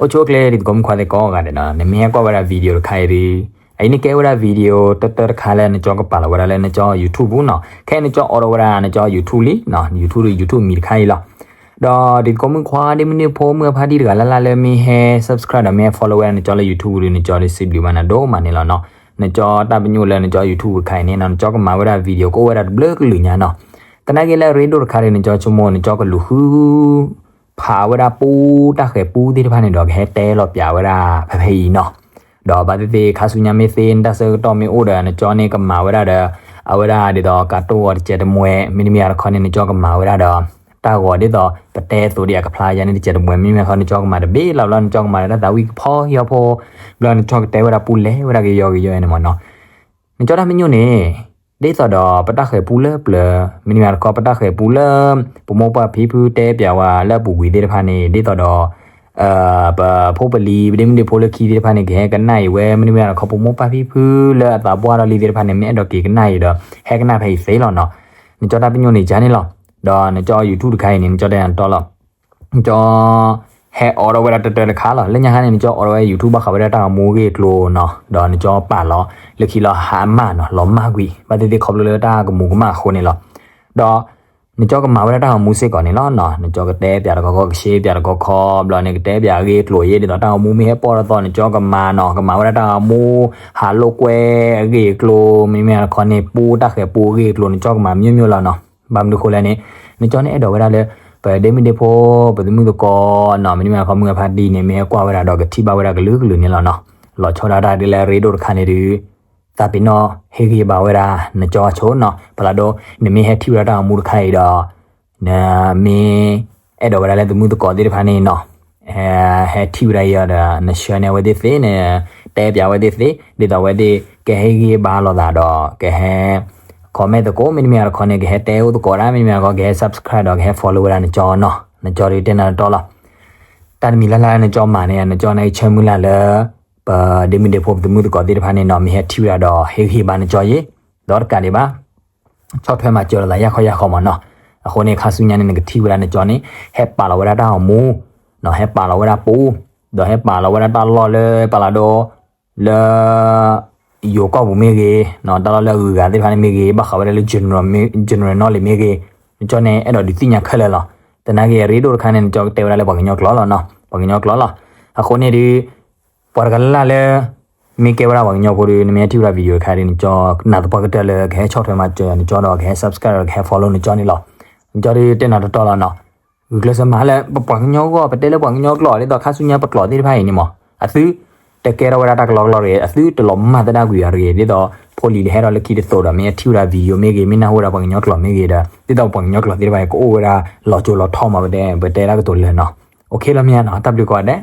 အိၣ်ဆူၣ်အိၣ်ချ့ တံၤသကိးမုၣ်ခွါသ့ၣ်ကိးဂၤဒဲးနီၤ, နမ့ၢ်ဟဲကွၢ်ဝဲဒၣ် video တခါအံၤဒီး, အအံၤန့ၣ်ကဲဝဲဒၣ် video တၢတၢတခါလၢနကၠီကပာ်လီၤဝဲဒၣ်လၢနကၠီ YouTube နီၤ, ခဲအံၤနကၠီအိးထီၣ်ဝဲဒၣ်နကၠီ YouTube လံနီၤ, YouTube ဒီး YouTube မံၤတခါအံၤလီၤ. ဒီးတံၤသကိးမုၣ်ခွါ ဒ့မုၣ်ဒ့ဖိ မုၢ်အဖါတံၢ်တဂၤလၢ်လၢ်လၢမ့ၢ်ဟဲ subscribe ဒီးမ့ၢ်ဟဲ follow ဝဲဒၣ်နကၠီလၢ YouTube ဒီး နကၠီဒီးစံးဘျုးဘၣ်နၤဒိၣ်မးန့ၣ်လီၤနီၤ. နကၠီတၢ်ပညိၣ်လၢနကၠီ YouTube တခါအံၤန့ၣ်နီၤ, နကၠီကမၤဝဲဒၣ် video ကအိၣ်ဝဲဒၣ်တဘျုးကလုာ်ညါနီၤ. သနာ်က့လၢအရ့ဒိၣ်တခါဒီး နကၠီဆိကမိၣ် နကၠီကလူၤဃု ဖးဝဲဒၣ်ပူတၢ်ဃဲၤပူသ့ၣ်တဖၣ်န့ၣ်ဒီး ကဟဲတဲလီၤပၠးဝဲဒၣ်ဖဲဖဲအံၤနီၤ. ဒီးဘၣ်သ့ၣ်သ့ၣ် ခါဆူညါမ့ၢ်သ့ နတၢ်ဆၢကတီၢ်မ့ၢ်အိၣ်ဒီး နကၠီန့ၣ်ကမၤဝဲဒၣ်ဒီး အဝဲဒၣ်ဒ်သိးကတိၢ်ဂီၤတစဲးတမှဲး မ့တမ့ၢ်တခီန့ၣ် နကၠီကမၤဝဲဒၣ်ဒီး တၢ်ဂီၤဒ်သိးပတဲအသိးဒီး အကဖျါယါန့ၣ်တစဲးတမှဲး မ့မ့ၢ်တခီ နကၠီကမၤတဘ့ၣ်လီၤဘျီ နကၠီကမၤဒီးတၢ်သးဝံၣ်ကဖီယီဖိ ဘျီနကၠီကတဲဝဲဒၣ်ပူလဲၤဝဲဒၣ်ကယီကယီန့ၣ်မ့ၢ်နီၤ. နကၠီတၢ်ပညိၣ်န့ၣ် ဒ်သိးဒီးပတၢ်ဃဲၤပူလၢပျၢၤ မ့တမ့ၢ်တခီ ပတၢ်ဃဲၤပူလၢ ပမိၢ်ပၢ်ဖံဖုတဲပၠးဝဲလၢအပူၤကွံာ်သ့ၣ်တဖၣ်န့ၣ် ဒ်သိးဒီး ပဖိပလံၤ ပဒ့မုၣ်ဒ့ဖိလၢခံသ့ၣ်တဖၣ်န့ၣ် ကဟဲကနၣ်အံၤဝဲ မ့တမ့ၢ်တခီ ပမိၢ်ပၢ်ဖံဖုလၢအသးပှၢ်ဒီးလံသ့ၣ်တဖၣ်န့ၣ် မ့ၢ်အဲၣ်ဒိးက့ၤကနၣ်အံၤဒီး ဟဲကနၣ်ဖဲအံၤသ့လီၤနီၤ. နကၠီတၢ်ပညိၣ်န့ၣ်ယါန့ၣ်လီၤ. ဒီးနကၠီ YouTube တခါအံၤန့ၣ် နကၠီတဲနၤတီလီၤ. နကၠီ ဟဲအိးထီၣ်ဝဲဒၣ်တၢတၢတခါလီၤ. လၢညါခါန့ၣ် နကၠီအိးထီၣ်ဝဲ YouTube ဘၣ်ဃးဝဲဒၣ်တၢ်ဂီၤမူအဂ့ၢ်အကျိၤနီၤ, ဒီးနကၠီပာ်လီၤ လၢခံလီၤဟါအမၢ်နီၤ လီၤမၢ်ကွံာ် ဘၣ်သ့ၣ်သ့ၣ်ခီဖျိလၢတၢ်ကမူးကမၣ်အဃိန့ၣ်လီၤ. ဒီး နကၠီကမၤဝဲဒၣ်တၢ်ဂီၤမူစ့ၢ်ကီးန့ၣ်လီၤနီၤ. နကၠီကတဲပၠးတခီခီ ကရှဲပၠးတခီခီ ဘျီန့ၣ် ကတဲပၠးအဂ့ၢ်အကျိၤယဲ ဒ်သိးတၢ်ဂီၤမူမ့ၢ်ဟဲပီၣ်ထီၣ်သီ နကၠီကမၤနီၤ, ကမၤဝဲဒၣ်တၢ်ဂီၤမူ ဟးလိာ်ကွဲအဂ့ၢ်အကျိၤ မ့မ့ၢ်တခီန့ၣ် ပူတၢ်ဃဲၤပူအဂ့ၢ်အကျိၤ နကၠီကမၤမျိုးမျိုးလီၤနီၤ. ဘၣ်မနုၤဃိလဲၣ်န့ၣ် နကၠီန့ၣ်အဲၣ်ဒိးဝဲဒၣ်လၢ ပဒ့မုၣ်ဒ့ဖိ ပသုးမုၢ်သကိးနီၤ, မ့တမ့ၢ်တခီ မုၢ်အဖါတံၢ်န့ၣ် မ့ၢ်ဟဲကွၢ်ဝဲဒၣ်ဒီးကထံၣ်ဘၣ်ဝဲဒၣ်ကလုာ်ကလုာ်န့ၣ်လီၤနီၤ. လီၤဆီဒၣ်တၢ်ဒ်လၢအရ့ဒိၣ်တခါန့ၣ်ဒီး သးပ့ၤနီၣ်ဟ့ၣ်ဂံၢ်ဘါဝဲဒၣ်နကၠီအဆိနီၤ. ပှၤလၢဒိ နမ့ၢ်ဟဲထံၣ်ဝဲဒၣ်တၢ်ဂီၤမူတခါအံၤဒီး နမ့ၢ်အဲၣ်ဒိးဝဲဒၣ်လၢသုးမုၢ်သကိးသ့ၣ်တဖၣ်န့ၣ်နီၤ, ဟဲထံၣ်ဝဲဒၣ်အံၤဒီး နဆှၢန့ၢ်အဝဲသ့ၣ်သ့, နတဲပၠးအဝဲသ့ၣ်သ့, ဒ်သိးအဝဲသ့ၣ်ကဟ့ၣ်ဂံၢ်ဘါလိာ်သးဒီး ကဟဲ comment သကိး မ့တမ့ၢ်တခီန့ၣ် ကဟဲတဲအိၣ်သကိးဒၣ် မ့တမ့ၢ်တခီ ကဟဲ subscribe ဒီးကဟဲ follow ဝဲဒၣ်နကၠီနီၤ. နကၠီဒုးတဲနၤတတီလီၤ. တၢ်တမံၤလၢ်လၢ်လၢနကၠီမၤန့ၣ် နကၠီန့ၣ်ဆၢမုၢ်လၢ်လၢ ပဒ့မုၣ်ဒ့ဖိ ပသုးမုၢ်သကိးသ့ၣ်တဖၣ်န့ၣ်နီၤ မ့ၢ်ဟဲထံၣ်ဝဲဒၣ်ဒီး ဟ့ၣ်ဂံၢ်ဘါနကၠီယဲ, ဒီးတကးဒံးဘၣ် ဆီၣ်ထွဲမၤစၢၤလိာ်သးယၢ်ခီယၢ်ခီမ့ၢ်နီၤ. အဃိန့ၣ် ခါဆူညါန့ၣ် နကထံၣ်ဝဲဒၣ်နကၠီန့ၣ် ဟဲပာ်လီၤဝဲဒၣ်တၢ်ဂီၤမူ, ဟဲပာ်လီၤဝဲဒၣ်ပူ, ဒီးဟဲပာ်လီၤဝဲဒၣ်တၢ်လီၢ်လၢပှၤလၢဒိ လၢ ယိၤကီၢ်ပူၤမ့ၢ်ဂ့ၤ, တၢ်လီၢ်လၢအဂုၤအဂၤသ့ၣ်တဖၣ်န့ၣ်မ့ၢ်ဂ့ၤ, ဘၣ်ဃးဝဲဒၣ်လၢ general knowledge မ့ၢ်ဂ့ၤ, နကၠီန့ၣ် အဲၣ်ဒိးဒုးသ့ၣ်ညါခဲလၢာ်လီၤ. သနာ်က့အရ့ဒိၣ်တခါန့ၣ် နကၠီကတဲဝဲဒၣ်လၢပှၤကညီကျိာ်လီၤနီၤ, ပှၤကညီကျိာ်လီၤ. အဃိန့ၣ်ဒီး ပှၤတကလၢ်လၢ မ့ၢ်ကဲဝဲဒၣ်ပှၤကညီဖိဒီး နမ့ၢ်ဟဲထံၣ်ဝဲဒၣ် video တခါဒီး နကၠီနာ်သပှၢ်ကတၢၢ်လၢ ကဟဲဆီၣ်ထွဲမၤစၢၤနကၠီဒီး ကဟဲ subscribe ဒီး ကဟဲ follow နကၠီန့ၣ်လီၤ. နကၠီဒုးတဲနၤတတီလီၤနီၤ. ဂုာ်ကျဲးစၢးမၤလၢပပှၤကညီအဂီၢ် ပတဲလၢပှၤကညီကျိာ် ဒ်သိးခါဆူညါပကျိာ်သ့ၣ်တဖၣ်အံၤန့ၣ်မ့ၢ် အသုတကဲထီၣ်ဝဲဒၣ်တၢ်ကလီကလီတဂ့ၤ, အသုတလီၤမၢ်သဒၣ်ကွံာ်အီၤတဂ့ၤ, ဒ်သိးဖိလံၤတဟဲထီၣ်လၢခံတသိးဒီး မ့ၢ်ဟဲထံၣ်ဝဲဒၣ် video မ့ၢ်ဂ့ၤ, မ့ၢ်နၢ်ဟူဝဲဒၣ်ပှၤကညီကျိာ်မ့ၢ်ဂ့ၤဒီး ဒ်သိးပှၤကညီကျိာ်သ့ၣ်တဖၣ်အံၤ ကအိၣ်ဝဲဒၣ်လီၤစိၤလီၤထီမး ပတဲ ပတဲတၢ်ကတိၤလၢာ်နီၤ. OK လီၤမ့ၢ်ဧါနီၤ, တၢ်ဘျုးကိးဂၤဒဲး.